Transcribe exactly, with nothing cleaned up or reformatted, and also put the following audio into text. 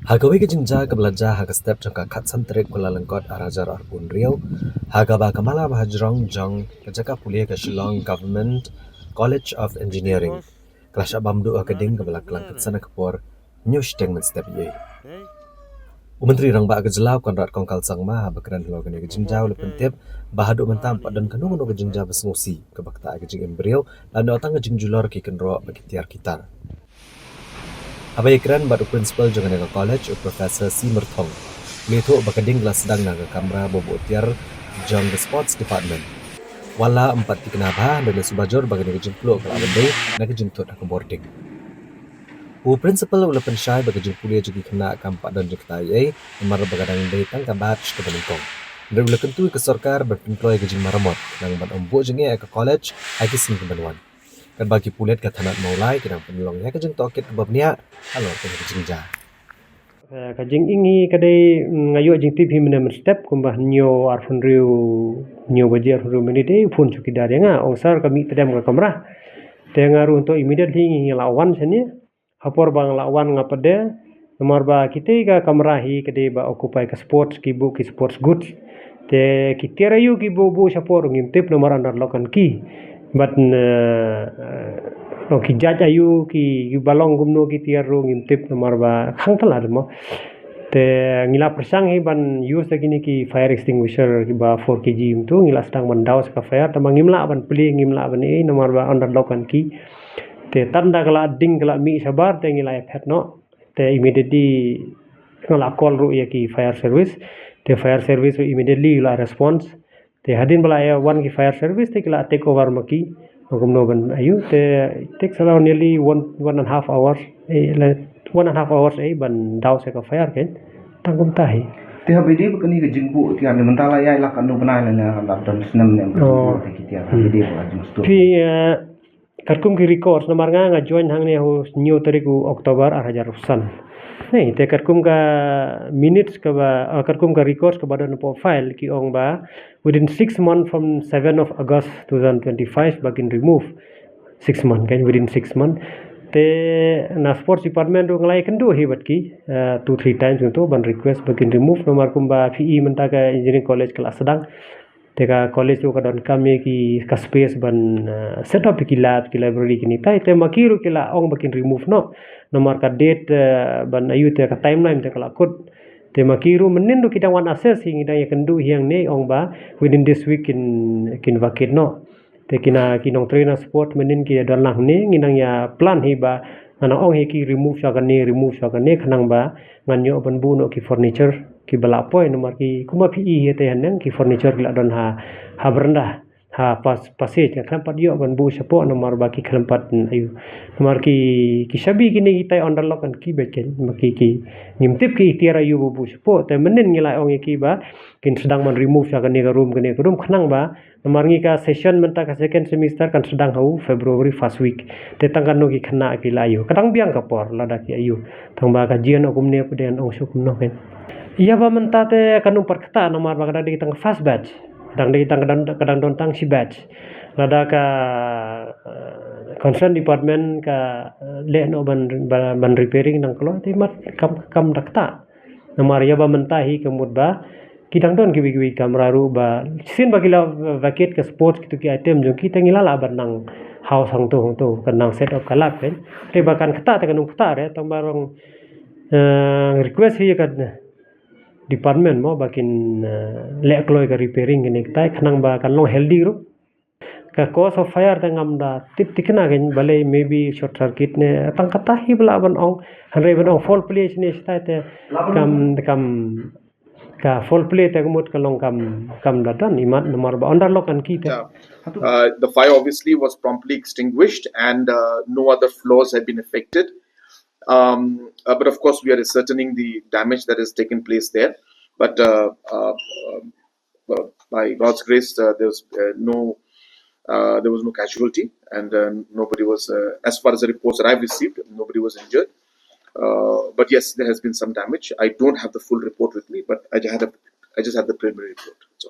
Ha kawei ka jingjia kaba la jia ha ka step jong ka khatsan tarik Kyllalyngkot arhajar arphew hynriew, ha kaba ka mala ba hajrong jong ka jaka pule ka Shillong Government College of Engineering ka la shah bam duh ha ka ding kaba la klang khatsan ha ka por hynñiew shiteng mynstep eiei. U Myntri Rangbah ka jylla u Conrad Kongkal Sangma haba kren halor kane ka jingjia u la pyntip ba haduh mynta ym pat don kano kano ka jingjia ba sngewsih kaba ktah ïa ka jingim briew lane tang ka jingjulor ki kynroh bad ki tiar ki tar. Haba ïakren bad u principal jong kane ka college, u Professor C Myrthong, u la ïathuh ba ka ding ka la sdang na ka kamra ba buh tiar jong ka sports department. Wat la ym pat thikna bha, hynrei la suba jur ba kane ka jingpluh ka la ban dei na ka jingthut ha ka bording. U principal u la pynshai ba ka jingpule jong ki khynnah kam pat don jingktah eiei namar ba ka dang dei tang ka batch kaba nyngkong. Hynrei u la kyntu ïa ka sorkar ban pynkloi ïa ka jingmaramot khnang ban ym buh jingeh ïa ka college ha ki sngi kiban wan. Katba ki pulit ka thanat Mawlai ki dang pynlong ïa ka jingtohkit kaba bniah halor kane ka jingjia. Eh, ka jingim hi ka dei, mm, nga ïoh jingtip hi mynne mynstep kumba hynñiew arphew hynriew, hynñiew baje arphew hynriew minit, eh, phone chowkidar ïa nga, ong sir ka mih tdem ka kamra. Te nga ruh to immediately ngi la wan shane. Ha por ba nga la wan nga pat de, namar ba kitei ka kamra hi ka dei ba occupy ka sports, ki buh ki sports goods. Te ki tiar aïu ki buh buh shapoh ruh ngim tip namar under lock and key. Bad, eh, eh, ki jait aïu ki, kiba long kumno ki tiar ruh ngim tip namar ba khang tala de mo. Te ngi la pyrshang hi ban use da kine ki fire extinguisher kiba four K G kumto, ngi la sdang ban daw sha ka fire, tangba ngim lah ban plie, ngim lah ban ei namar ba under lock and key. Te tang da ka la ding ka la mih shabar te ngi la ïa phet noh. Te immediately nga la call ruh ïa ki fire service. Te fire service ruh immediately la response. Te hadien ba la ïa wan ki fire service te ki la take over ma ki. Ma kumno ban aïu te it takes around nearly one, one and a half hours. Eh, le, one and a half hours, eh, ban daw sha ka fire kein. Tang kumta hi. Te haba ïadei bad kane ka jingbuh tiar ne mynta la ïaid la katno bnai lane la don snem ne ka jingbuh te ki tiar, haba ïadei bad ka jingstur. Phi, eh, katkum ki records namar nga nga join hangne ha u hynñiew tarik u October arhajar arphew san. Hei, te katkum ka minutes kaba, ah, katkum ka records kaba don hapoh file ki ong ba within six months from seven of August two thousand twenty-five ba kin remove. Six months kan, within six months. Te na sports department ruh nga la ïakynduh hi bad ki, eh, two three times kumto ban request ba kin remove namar kumba phi i mynta ka engineering college ka la sdang. Te ka college ruh ka donkam ïa ki, ka space ban, eh, set up ïa ki lab, ki library kine tai. Te ma ki ruh ki la ong ba kin remove noh. Namar ka date, eh, ban aïu te ka timeline te ka la kut. Te ma ki ruh mynnin ruh ki dang wan assess hi, ngi dang ïakynduh hi hangne, ong ba within this week kin, kin vacate noh. Te kine ki nongtrei na sports mynnin ki don lang hangne, ngi nang ïa plan hi ba ngan ong hi ki remove sha kane, remove sha kane, khnang ba ngan ïoh ban buh noh ki furniture kiba la poi namar ki, kumba phi i hi te haneng ki furniture ki la don ha, ha veranda, ha pas-, passage, nga khlem pat ïoh ban buh shapoh namar ba ki khlem pat, mm, aïu. Namar ki, ki shabi kine kitai under lock and key bad kein, ma ki, ki ngim tip ki tiar aïu ba buh shapoh. Te mynnin ngi la ong ïa ki ba kin sdang ban remove sha kane ka room, kane ka room, khnang ba namar ngi ka session mynta ka second semester kan sdang ha u February first week. Te tang kano ki khynnah ki la aïu. Ka dang biang ka por lada ki aïu. Tangba ka jia noh kumne pat de ngan ong shuh kumno kein. Ïa ba mynta te kan ym pat ktah namar ba ka dang dei tang first batch. Ka dang dei tang, ka dang, ka dang don tang shi batch. Lada ka, eh, concern department ka, eh, leh noh ban, ban, ban repairing nang kloi te mat kam, kam da ktah. Namar ïa ba mynta hi ka mut ba ki dang don kiwei kiwei kamra ruh ba shisien ba ki la vacate ka sports kito ki item jong ki te ngi la lah ban nang house hangto hangto, kan nang set up ka lab kein. Te ba kan ktah te kan ym ktah re, tangba rong, eh, request hi ka department mo ba kin, eh, leh kloi ka repairing kine kitai khnang ba kan long healthy ruh. Ka cause of fire te ngam da tip thikna kein, balei maybe short circuit ne tang kata hi ba lah ban ong, hynrei ban ong foul play shane shatai te kam, kam, ka foul play te ka mut ka long kam, kam da don imat namar ba under lock and key te. Yeah. Uh, the fire obviously was promptly extinguished and, uh, no other floors have been affected. Um, uh, but of course, we are ascertaining the damage that has taken place there. But, uh, uh, um, uh, by God's grace, uh, there was, uh, no, uh, there was no casualty, and, uh, nobody was, uh, as far as the reports that I've received, nobody was injured. Uh, but yes, there has been some damage. I don't have the full report with me, but I just had a, I just had the preliminary report. So.